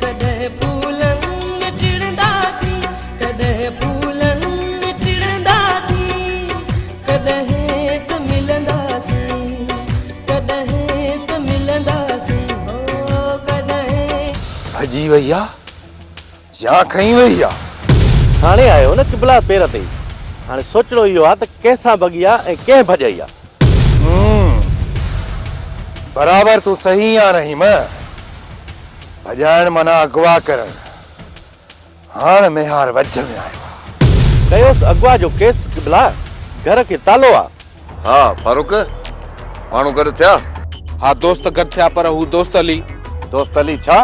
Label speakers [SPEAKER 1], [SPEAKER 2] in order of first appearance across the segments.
[SPEAKER 1] ڪڏهن ڦولن ۾ ٽڙنداسين، ڪڏهن ڦولن ۾ ٽڙنداسين، ڪڏهن ته ملنداسين، ڪڏهن ته ملنداسين، هو ڪڏهن.
[SPEAKER 2] ڀڄي وئي آ يا کنئي وئي آ.
[SPEAKER 3] هاڻي آيو نه قبلا پير تي. هاڻي سوچڻو اهو آ ته ڪنهن سان ڀڳي آ ۽ ڪنهن ڀڄائي آ.
[SPEAKER 2] هم برابر تون صحيح آن رحيم. ڀڄائڻ معنيٰ اغوا ڪرڻ. هاڻ ميهار وجهه ۾ آيو آ.
[SPEAKER 3] ڪيوس اغوا جو ڪيس قبلا گهر کي تالو آ.
[SPEAKER 4] ها فاروق ماڻهو گڏ ٿيا؟
[SPEAKER 5] ها دوست گڏ ٿيا پر هو دوست علي.
[SPEAKER 4] دوست علي ڇا؟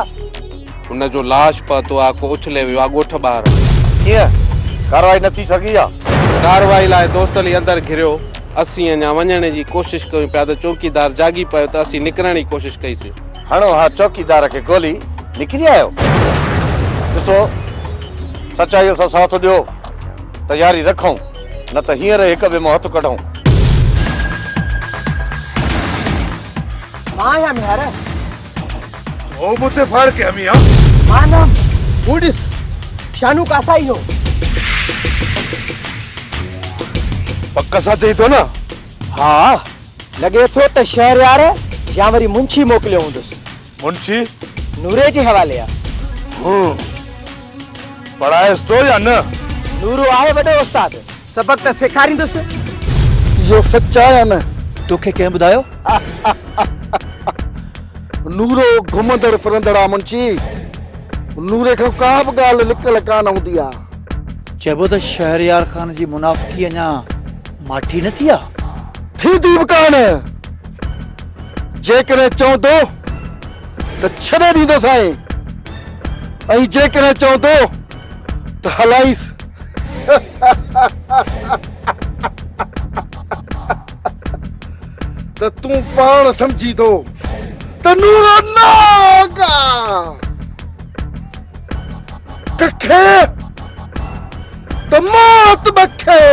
[SPEAKER 5] ان جو لاش پهتو آ ڪو اڇلي ويو آ ڳوٺ ٻاهران.
[SPEAKER 4] ڪيئن؟ ڪارروائي نه ٿي سگهي آ؟
[SPEAKER 5] ڪارروائي لاء دوست علي اندر گهريو. اسين اڃا وڃڻ جي ڪوشش ڪيون پيا ته چوڪيدار جاڳي پيو ته اسين نڪرڻ جي ڪوشش ڪئي سين.
[SPEAKER 4] هڻو ها چوڪيدار کي گولي، نڪري آيو. ڏسو سچائيء سان ساٿ ڏيو، تياري رکون، نه ته هينئر ئي هڪ ٻئي مان هٿ ڪڍون.
[SPEAKER 6] مان آهيان ميهار.
[SPEAKER 2] تو مون تي فائر ڪيا ميان.
[SPEAKER 6] مان نه، هو ڏس، شانو ڪاسائي هو.
[SPEAKER 2] پڪ سان چئين ٿو نه؟
[SPEAKER 6] ها، لڳي ٿو ته شهريار يا وري منشي موڪليو هوندس.
[SPEAKER 2] منشي؟
[SPEAKER 6] نوري جي حوالي آ.
[SPEAKER 2] هو، پڙهائيس ٿو يا نه؟
[SPEAKER 6] نورو آهي وڏو استاد، سبق ته سيکاريندس.
[SPEAKER 7] اهو سچ آ يا نه؟
[SPEAKER 8] توکي ڪنهن ٻڌايو؟
[SPEAKER 7] نورو گهمندڙ ڦرندڙ آ منشي. نوري کان ڪا به ڳالهه لڪل ڪانه هوندي آ.
[SPEAKER 8] چئبو ته شهريار خان جي منافقي اڃا ماٺي نه ٿي آ.
[SPEAKER 7] ٿيندي به ڪانه. جيڪڏهن چوندو ته ڇڏي ڏيندوسانء ۽ جيڪڏهن چوندو ته هلائيس. ته تون پاڻ سمجهين ٿو ته نورو ناگ آ. ڪکي ته موت بکي.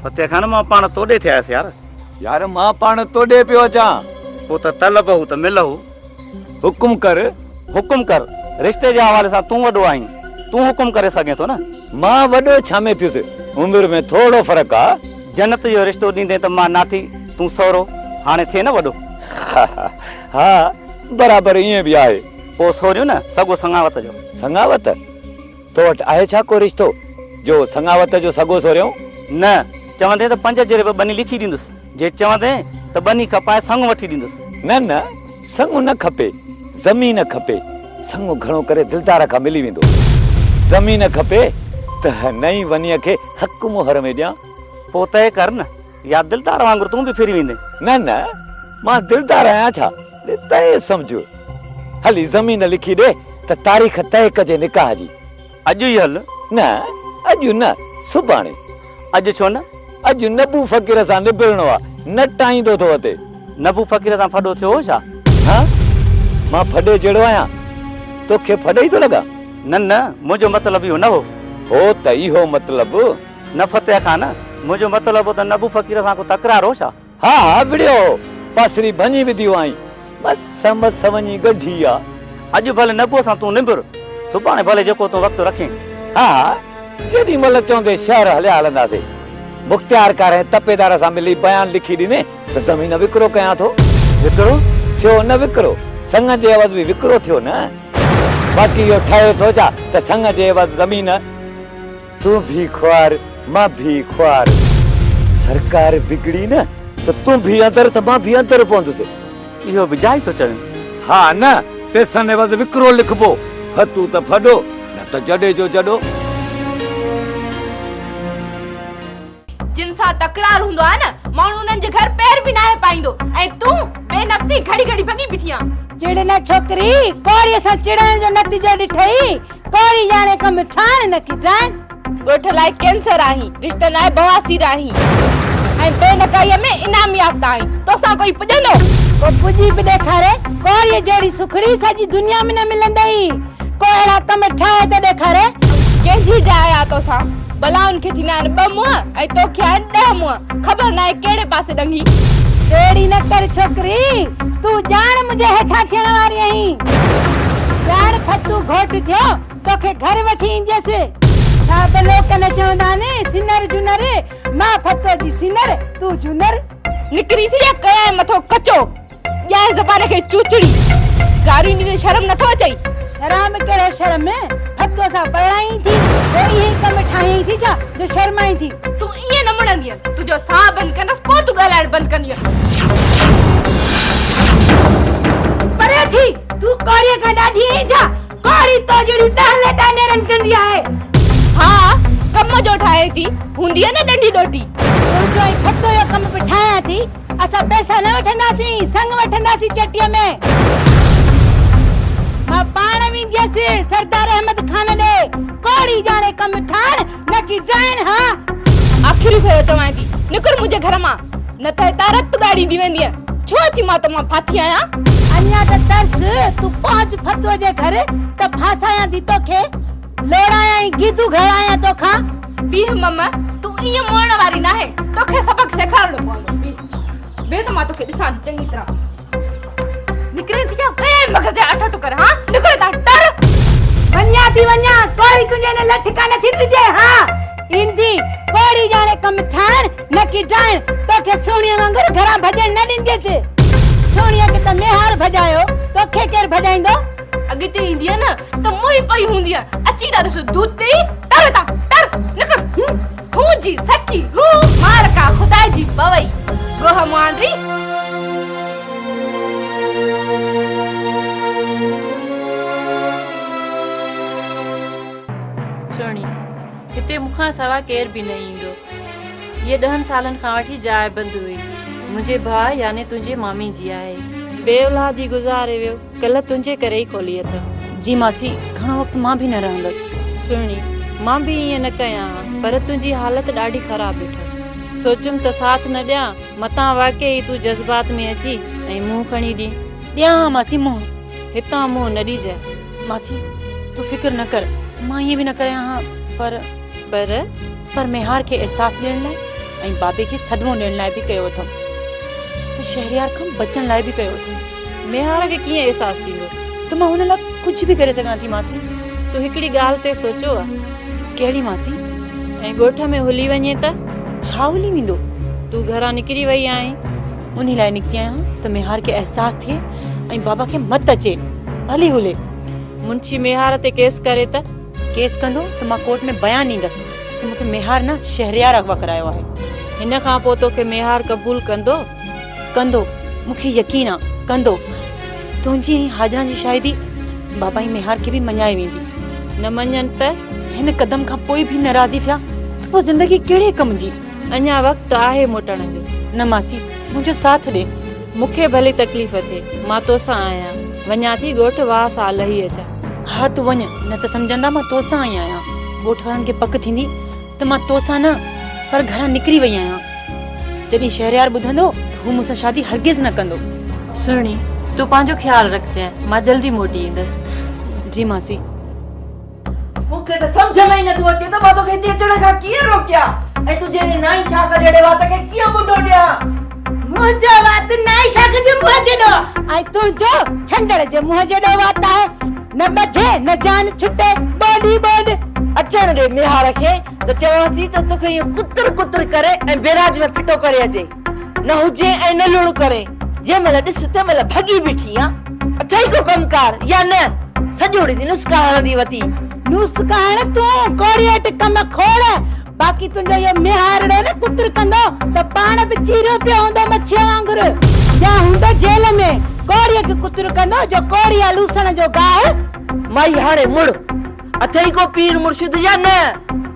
[SPEAKER 9] فتح خان مان پاڻ توڏي ٿي آيس يار.
[SPEAKER 10] يار مان پاڻ توڏي پيو اچان.
[SPEAKER 9] پوء ته طلب هو ته مل هو.
[SPEAKER 10] حڪم ڪر.
[SPEAKER 9] حڪم ڪر. رشتي جي حوالي سان تون وڏو آهين. تون حڪم ڪري سگهين ٿو نه.
[SPEAKER 10] مان وڏو ڇا ۾ ٿيس. عمر ۾ ٿورو فرق آ.
[SPEAKER 9] جنت جو رشتو ڏيندين ته مان ناٿي، تون سهرو، هاڻي ٿئي نه وڏو.
[SPEAKER 10] ها برابر ائين به آهي.
[SPEAKER 9] پوء سوريون نه سڳو سڱاوت جو.
[SPEAKER 10] سڱاوت؟ تو وٽ آهي ڇا ڪو رشتو جو سڱاوت جو سڳو سوريون؟
[SPEAKER 9] نه، چوندين ته پنج جريب ٻني لکي ڏيندس، جي چوندين ته ٻني کپائي سڱ وٺي ڏيندس.
[SPEAKER 10] نه نه، سڱ نه کپي، زمين کپي. سڱ گهڻو ڪري دلدار کان ملي ويندو. زمين کپي ته نئين ونيء کي حق مهر ۾ ڏيان.
[SPEAKER 9] پوء طئي ڪر نه، يا دلدار وانگر تون به ڦري ويندين.
[SPEAKER 10] نه نه، مان دلدار آهيان ڇا؟ ڏي طئي سمجهه. هلي زمين لکي ڏي ته تاريخ طئي ڪجي نڪاح جي.
[SPEAKER 9] اڄ ئي هل.
[SPEAKER 10] نه اڄ نه، سڀاڻي.
[SPEAKER 9] اڄ ڇو نه؟
[SPEAKER 10] اڄ نبو فقير سان نبرڻو آ، نه ٽائيندو ٿو وتي.
[SPEAKER 9] نبو فقير سان ڦڏو ٿيو هو ڇا؟
[SPEAKER 10] ها، مان ڦڏي جهڙو آهيان؟ توکي ڦڏئي ٿو لڳان؟
[SPEAKER 9] نه نه، منهنجو مطلب اهو نه هو.
[SPEAKER 10] هو ته اهو مطلب.
[SPEAKER 9] نه فتح خان، منهنجو مطلب هو ته نبو فقير سان ڪو تڪرار هو ڇا؟
[SPEAKER 10] ها ها وڙهيو هو، پاسري ڀڃي وڌي هئائين، مس مس وڃي ڳڍي آ.
[SPEAKER 9] اڄ ڀلي نبوء سان تون نبر، سڀاڻي ڀلي جيڪو تون وقت رکين.
[SPEAKER 10] ها ها، جيڏي مهل چوندين شهر هليا هلنداسين. مختيارڪار ۽ تپيدار سان ملي بيان لکي ڏيندين ته زمين وڪرو ڪيان ٿو.
[SPEAKER 9] وڪرو؟
[SPEAKER 10] ٿيو نه وڪرو، سڱ جي عيوض به وڪرو ٿيو نه. باقي اهو ٺهي ٿو ڇا ته سڱ جي عيوض زمين. تون ڀي خوار مان ڀي خوار. سرڪار بگڙي نه ته تون ڀي اندر ته مان ڀي اندر پوندس.
[SPEAKER 9] اهو به جائي ٿو چوين.
[SPEAKER 10] ها نه پئسن عيوض وڪرو لکبو. ڦتو ته ڦڏو نه ته جڏي جو جڏو.
[SPEAKER 11] جن سان تڪرار هوندو آهي نه ماڻهو انهن جي گهر پير به ناهي پائيندو ۽ تون بي نفسي گهڙي گهڙي ڀڳي بيٺي آن.
[SPEAKER 12] چڙ نه ڇوڪري، ڪوريء سان چڙائڻ جو نتيجو ڏٺئي، ڪوري ڄاڻي ڪم ٺاهڻ نه ڪي ڊاهڻ.
[SPEAKER 11] ڳوٺ لاء ڪينسر آهين، رشتن لاء بواسير آهين ۽ بي نڪاحيء ۾ انعام يافته آهين، توسان ڪوئي پڄندو؟
[SPEAKER 12] ڪو پڄي به ڏيکاري، ڪوريء جهڙي سکڙي سڄي دنيا ۾ نه ملندئي، ڪو اهڙا ڪم ٺاهي ته ڏيکاري.
[SPEAKER 11] ڪنهن جي جاء آ توسان؟ بلائن کي ٿيندا آهن ٻه منهن ۽ توکي آهن ڏهه منهن. خبر ناهي ڪهڙي پاسي ڏنگي.
[SPEAKER 12] اهڙي نه ڪر ڇوڪري، تون ڄاڻ منهنجي هيٺان ٿيڻ واري آهين. ڄاڻ ڦتو گهوٽ ٿيو، توکي گهر وٺي اينديس. ڇا به لوڪ نه چوندا آهن، سنر جونر، مان ڦتو جي سنر، تون جونر.
[SPEAKER 11] نڪري ٿي يا ڪيانء مٿو ڪچو. ڄائي زبان کي چوچڙي. گاريون ڏيندي شرم نٿو اچئي؟
[SPEAKER 12] شرم ڪهڙو شرم؟ ڦتوء سان پرڻائين ٿي، پوء اهي ئي ڪم ٺاهيائين ٿي ڇا جو شرمائين ٿي؟
[SPEAKER 11] تون ائين نه مڙندينء، تنهنجو ساهه بند ڪندس پوء تون ڳالهائڻ بند ڪندينء.
[SPEAKER 12] پري ٿي، تون ڪوڙيء کان ڏاڍي آهين ڇا؟ ڪوڙي تو جهڙيون ڏهه ليٽا نيرن ڪندي آهي.
[SPEAKER 11] ها، ڪم جو ٺاهي ٿي، هونديء نه ڏنڊي ڏوٽي.
[SPEAKER 12] تنهنجو ۽ ڦتوء جو ڪم به ٺاهيان ٿي. اسان پئسا نه وٺنداسين، سڱ وٺنداسين چٽيء ۾. مان پاڻ وينديس سردار احمد خان ڏي، ڪوڙي ڄاڻي ڪم ٺاهڻ نه ڪي ڊاهڻ ها.
[SPEAKER 11] آخري ڀيرو چوانء ٿي، نڪر منهنجي گهر مان، نه ته هتان رت ڳاڙيندي ويندينء. ڇو اچي مان تو مان ڦاٿي آهيان؟
[SPEAKER 12] اڃا ته ترس، تون پهچ ڦتوء جي گهر ته ڦاسايان ٿي توکي. لوڙايان ۽ گيدو گهڙايان توکان.
[SPEAKER 11] بيهه مم، تون ائين موڙڻ واري ناهين، توکي سبق سيکارڻو پوندو. بيهه، بيهه ته مان توکي ڏسان ٿي چڱي طرح. نڪرين ٿي ڇا؟ ڪنهن مغز جا اٺ ٽڪر، هان؟ نڪر هتان، ٽر.
[SPEAKER 12] وڃان ٿي وڃان، ڪوڙي تنهنجي هن لٺ کان نٿي ڊڄي، ها؟ ايندي، ڪوڙي ڄاڻي ڪم ٺاهڻ نه ڪي ڊاهڻ، توکي سهڻيء وانگر گهران ڀڄڻ نه ڏينديس. سهڻيء کي ته ميهار ڀڄايو، توکي ڪير ڀڄائيندو؟
[SPEAKER 11] اڳتي ايندينء نه ته موئي پئي هوندينء. اچي ٿا ڏس ڌوتي، ٽر هتان، ٽر، نڪر. هون، هون جي سڪي، هون، مار ڪا خدا جي پوئي، ڳوهه مهانڊري.
[SPEAKER 13] سهڻي، هتي مون کان سوا ڪير به نه ايندو. هيء ڏهن سالن کان وٺي جاء بند هئي. منهنجي ڀاء يعني تنهنجي مامي جي آهي. بي اولادي گذاري ويو. ڪلهه تنهنجي ڪري ئي کولي اٿم.
[SPEAKER 14] جي ماسي، گهڻو وقت مان به نه رهندس.
[SPEAKER 13] سهڻي، مان به ائين نه ڪيان ها، پر تنهنجي حالت ڏاڍي خراب ڏٺم. سوچيم ته ساٿ نه ڏيان، متان واقعي ئي تون جذبات ۾ اچي ۽ منهن کڻي ڏين.
[SPEAKER 14] ڏيان ها ماسي منهن.
[SPEAKER 13] هتان منهن نه ڏجانء.
[SPEAKER 14] ماسي، تون فڪر نه ڪر، مان ائين به نه ڪريان ها، پر.
[SPEAKER 13] پر؟
[SPEAKER 14] پر ميهار کي احساس ڏيڻ لاء ۽ بابي کي صدمو ڏيڻ لاء به ڪيو اٿم ته شهريار کان بچڻ لاء به ڪيو اٿم.
[SPEAKER 13] ميهار کي ڪيئن احساس ٿيندو؟
[SPEAKER 14] ته مان هن لاء ڪجهه به ڪري سگهان ٿي ماسي.
[SPEAKER 13] تو هڪڙي ڳالهه تي سوچيو آ؟
[SPEAKER 14] ڪهڙي ماسي؟
[SPEAKER 13] ۽ ڳوٺ ۾ هلي وڃين ته؟
[SPEAKER 14] ڇا هلي ويندو؟
[SPEAKER 13] تون گهران نڪري وئي آهين.
[SPEAKER 14] انهي لاء نڪتي آهيان ته ميهار کي احساس ٿئي ۽ بابا کي مت اچي. ڀلي هلي.
[SPEAKER 13] منشي ميهار تي ڪيس ڪري ته؟
[SPEAKER 14] ڪيس ڪندو ته مان ڪورٽ ۾ بيان ڏيندس ته مون کي ميهار نه شهريار اغوا ڪرايو آهي.
[SPEAKER 13] هن کان پوء توکي ميهار قبول ڪندو؟
[SPEAKER 14] ڪندو، مون کي يقين آ، ڪندو. تنهنجي ۽ حاجران جي شاهدي بابا ۽ ميهار کي به مڃائي ويندي.
[SPEAKER 13] نه مڃن ته؟
[SPEAKER 14] هن قدم کان پوء به نه راضي ٿيا ته پوء زندگي ڪهڙي ڪم جي؟
[SPEAKER 13] اڃا وقت آهي موٽڻ جو.
[SPEAKER 14] نه ماسي، منهنجو ساٿ ڏي.
[SPEAKER 13] مون کي ڀلي تڪليف ٿئي، مان توسان آهيان. وڃان ٿي ڳوٺ واهه سان لهي اچان.
[SPEAKER 14] ها تون وڃ، نه ته سمجهندا مان توسان آئي آهيان. ڳوٺ وارن کي پڪ ٿيندي ته مان توسان نه پر گهران نڪري وئي آهيان. جڏهن شهريار ٻڌندو ته هو مون سان شادي هرگز نه ڪندو.
[SPEAKER 13] سهڻي، تون پنهنجو خيال رکجانء، مان جلدي موٽي ايندس.
[SPEAKER 14] جي ماسي.
[SPEAKER 1] مون کي ته سمجهه ۾ ئي نٿو اچي ته مان توکي هتي اچڻ کان ڪيئن روڪيان ۽ تنهنجي ان نائين شاخ جهڙي وات کي ڪيئن ٻڍو ڏيان.
[SPEAKER 12] منهنجو وات نائين شاخ جي منهن جيڏو ۽ تنهنجو ڇنڊڻ جي منهن جيڏو وات آهي. نه ٻجهي نه جان ڇٽي، ٻوڏ ئي ٻوڏ.
[SPEAKER 1] اچڻ ڏي ميهار کي ته چوانس ٿي ته توکي ائين ڪتر ڪتر ڪري ۽ بيراج ۾ ڦٽو ڪري اچي. نه هجي ۽ نه لڙ ڪري. جنهن مهل ڏس تنهن مهل ڀڳي بيٺي آن. اٿئي ڪو ڪم ڪار يا نه؟ سڄو ڏينهن نسخا هڻندي وتي.
[SPEAKER 12] نسخا هڻ تون، ڪوڙي وٽ ڪم کوڙ. باقي تنهنجو اهو ميهارڙو نه ڪتر ڪندو ته پاڻ به چيريو پيو هوندو مڇيء وانگر يا هوندو جيل ۾. ڪوڙيء کي ڪتر ڪندو جو ڪوڙي آ لوسڻ جو گاهه.
[SPEAKER 1] مائي هاڻي مڙ، اٿئي ڪو پير مرشد يا نه؟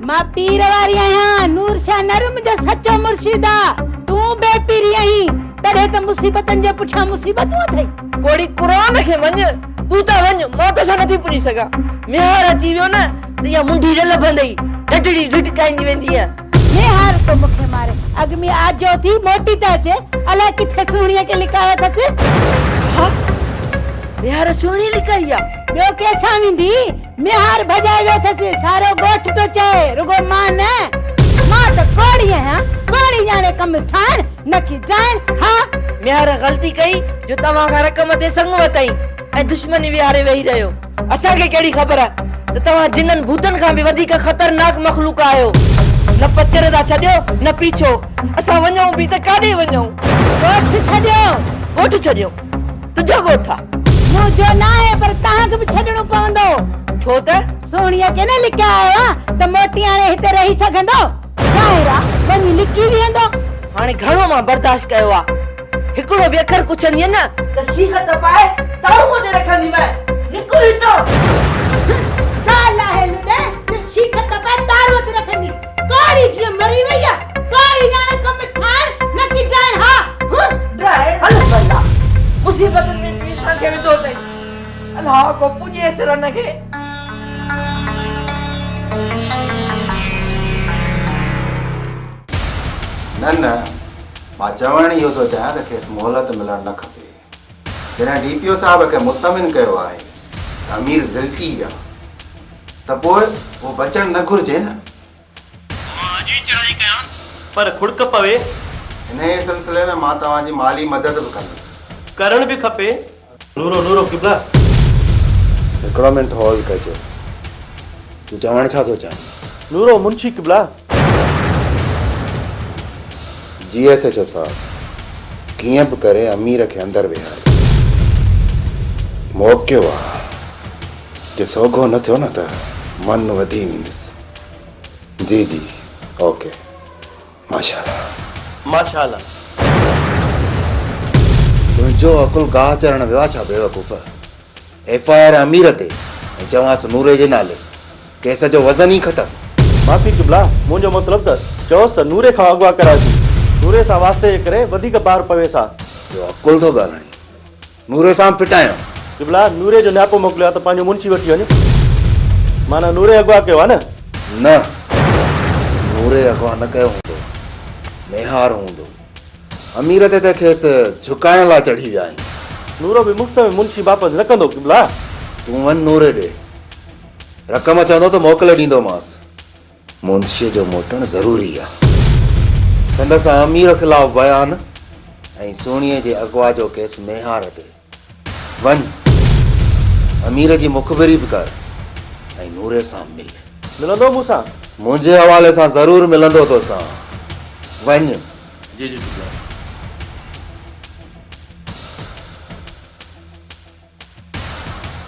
[SPEAKER 12] مان پير واري آهيان، نور شاهه نر منهنجو سچو مرشد آ. تون بي پيري آهين، تڏهن ته مصيبتن جي پٺيان مصيبتون اٿئي.
[SPEAKER 1] ڪوڙي قرآن کي مڃ، تون ته وڃ، مان توسان نٿي پڄي سگهان. ميهار اچي ويو نه ته اها منڍي نه لڀندئي، ڍڍڙي ڍٽڪائيندي ويندينء.
[SPEAKER 12] ميهار ٿو مون کي ماري. اڳ ۾ آجو ٿي موٽي ته اچي، الائي ڪٿي سهڻيء کي لڪايو اٿس.
[SPEAKER 1] ڇا؟ ميهار سهڻي لڪائي آ؟
[SPEAKER 12] ٻيو ڪنهن سان ويندي؟ ميهار ڀڄائي ويو اٿس، سارو ڳوٺ ٿو چئي، رڳو مان نه. مان ته ڪوڙي آهيان، ڪوڙي ڄاڻي ڪم ٺاهڻ، نه ڪي ڊاهڻ، ها.
[SPEAKER 1] ميهار غلطي ڪئي جو توهان کان رقم تي سڱ ورتائين ۽ دشمني ويهاري ويهي رهيو. اسان کي ڪهڙي خبر ته توهان جنن ڀوتن کان به وڌيڪ خطرناڪ مخلوق آهيو. نه پچر ٿا ڇڏيو نه پيڇو. اسان وڃون به ته ڪاڏي وڃون؟
[SPEAKER 12] ڳوٺ ڇڏيو.
[SPEAKER 1] ڳوٺ ڇڏيون؟ تنهنجو ڳوٺ آ.
[SPEAKER 12] منهنجو ناهي پر توهان کي به ڇڏڻو پوندو.
[SPEAKER 1] ڇو ته؟
[SPEAKER 12] سهڻيء کي نه لڪايو آ ته موٽي هاڻي هتي رهي سگهندو؟ ظاهر آ وڃي لڪي ويهندو.
[SPEAKER 1] هاڻي گهڻو مان برداشت ڪيو آ. هڪڙو به اکر ڪڇندينء نه ته شيخ تپائي تارونء تي رکنديمانء. نڪر هتان.
[SPEAKER 12] زال آهي لڏي جو شيخ تپائي تارونء تي رکندي. ڪاڙي جيئن مري وئي آ. ڪاڙي ڄاڻي ڪم ٺاهڻ نه ڪي ڊاهڻ ها هه.
[SPEAKER 1] ڊاهڻ هل ڀلا. مصيبتن ۾ اچي اسان کي وڌو اٿئي. الله ڪو پڄيس رن کي.
[SPEAKER 2] نه نه مان چوڻ اهو ٿو چاهيان ته کيس مهلت ملڻ نه کپي. جڏهن ڊي پي او صاحب کي مطمئن ڪيو آهي ته امير گلٽي آ ته پوء اهو بچڻ نه گهرجي نه.
[SPEAKER 15] مان اڄ ئي چڙهائي ڪيانس.
[SPEAKER 3] پر کڙڪ پوي.
[SPEAKER 2] انهيء سلسلي ۾ مان توهان جي مالي مدد به ڪندس.
[SPEAKER 3] ڪرڻ به کپي. نورو نورو قبلا.
[SPEAKER 2] هڪڙو منٽ هولڊ ڪجو. تون چوڻ ڇا ٿو چاهين؟
[SPEAKER 3] نورو منشي قبلا.
[SPEAKER 2] جي ايس ايڇ او صاحب، ڪيئن به ڪري امير کي اندر ويهاريو. موقعو آ، جي سوگهو نه ٿيو نه ته من وڌي ويندس. جي جي اوڪي. ماشاءالله.
[SPEAKER 3] ماشاءالله.
[SPEAKER 2] تنهنجو عقل گاهه چرڻ ويو آ ڇا بيوقوف. ايف I R امير تي ۽ چوانس نوري جي نالي. ڪيس جو وزن ئي ختم.
[SPEAKER 3] معافي قبلا، منهنجو مطلب ته چئوس ته نوري کان اغوا ڪرايو ٿي. نوري سان واسطي جي ڪري وڌيڪ بار پويس ها.
[SPEAKER 2] جو عقل ٿو ڳالهائين. نوري سان به ڦٽايان.
[SPEAKER 3] قبلا، نوري جو نياپو موڪليو آ ته پنهنجو منشي وٺي وڃ. معنيٰ نوري اغوا ڪيو آ نه؟
[SPEAKER 2] نه، نوري اغوا نه ڪيو هوندو. ميهار هوندو. امير تي ته کيس جهڪائڻ لاء چڙهي ويا آهين.
[SPEAKER 3] نورو به مفت ۾ منشي واپس نه ڪندو قبلا.
[SPEAKER 2] تون وڃ نوري ڏي. رقم چوندو ته موڪلي ڏيندومانس. منشيء جو موٽڻ ضروري آ. سندس امير خلاف بيان ۽ سهڻيء جي اغوا جو ڪيس ميهار تي. وڃ، امير جي مخبري به ڪر ۽ نوري سان مل.
[SPEAKER 3] ملندو مون سان؟
[SPEAKER 2] منهنجي حوالي سان ضرور ملندو توسان. وڃ.
[SPEAKER 3] جي جي شڪريه.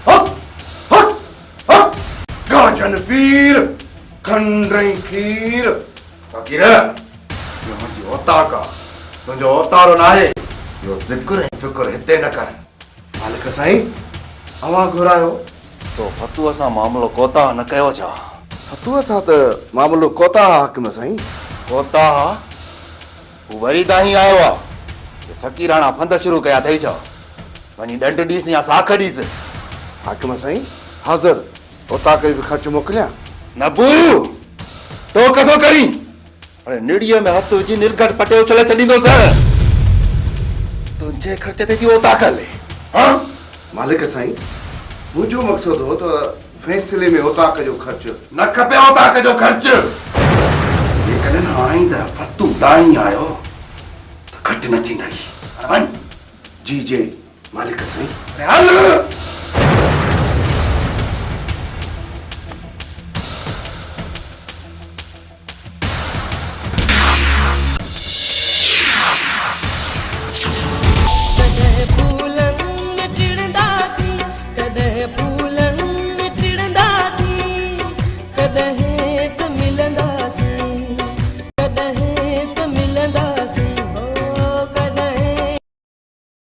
[SPEAKER 4] حق حق حق گاجن پير کنڊ ۽ کير.
[SPEAKER 2] فقير اهو منهنجي اوطاق آ تنهنجو اوتارو ناهي. اهو ذڪر ۽ فڪر هتي نه ڪر.
[SPEAKER 7] مالڪ سائين اوهان گهرايو.
[SPEAKER 2] تو فتوح سان معاملو ڪوتاهه نه ڪيو ڇا؟
[SPEAKER 7] فتوح سان ته معاملو ڪوتاهه آ حاڪم سائين.
[SPEAKER 2] ڪوتاهه آ؟ هو وري دانهين آيو آ. اهي فقيراڻا ڦند شروع ڪيا اٿئي ڇا؟ وڃي ڏنڊ ڏيس يا ساک ڏيس.
[SPEAKER 7] حاڪم سائين حاضر، اوطاق جو به خرچ موڪليان؟
[SPEAKER 2] نبو! ٽوڪ ٿو ڪرين؟ اڙي نڙيء ۾ هٿ وجهي نرگهٽ پٽي اڇلي ڇڏيندوسانء. تنهنجي خرچ تي ٿي اوطاق هلي، هان؟
[SPEAKER 7] مالڪ سائين، منهنجو مقصد هو ته فيصلي ۾ اوطاق جو خرچ.
[SPEAKER 2] نه کپي اوطاق جو خرچ. جيڪڏهن هاڻي ته فتو دانهين آيو ته گهٽ نه ٿيندئي. هاڻي وڃ.
[SPEAKER 7] جي جي مالڪ سائين.
[SPEAKER 2] اڙي هل.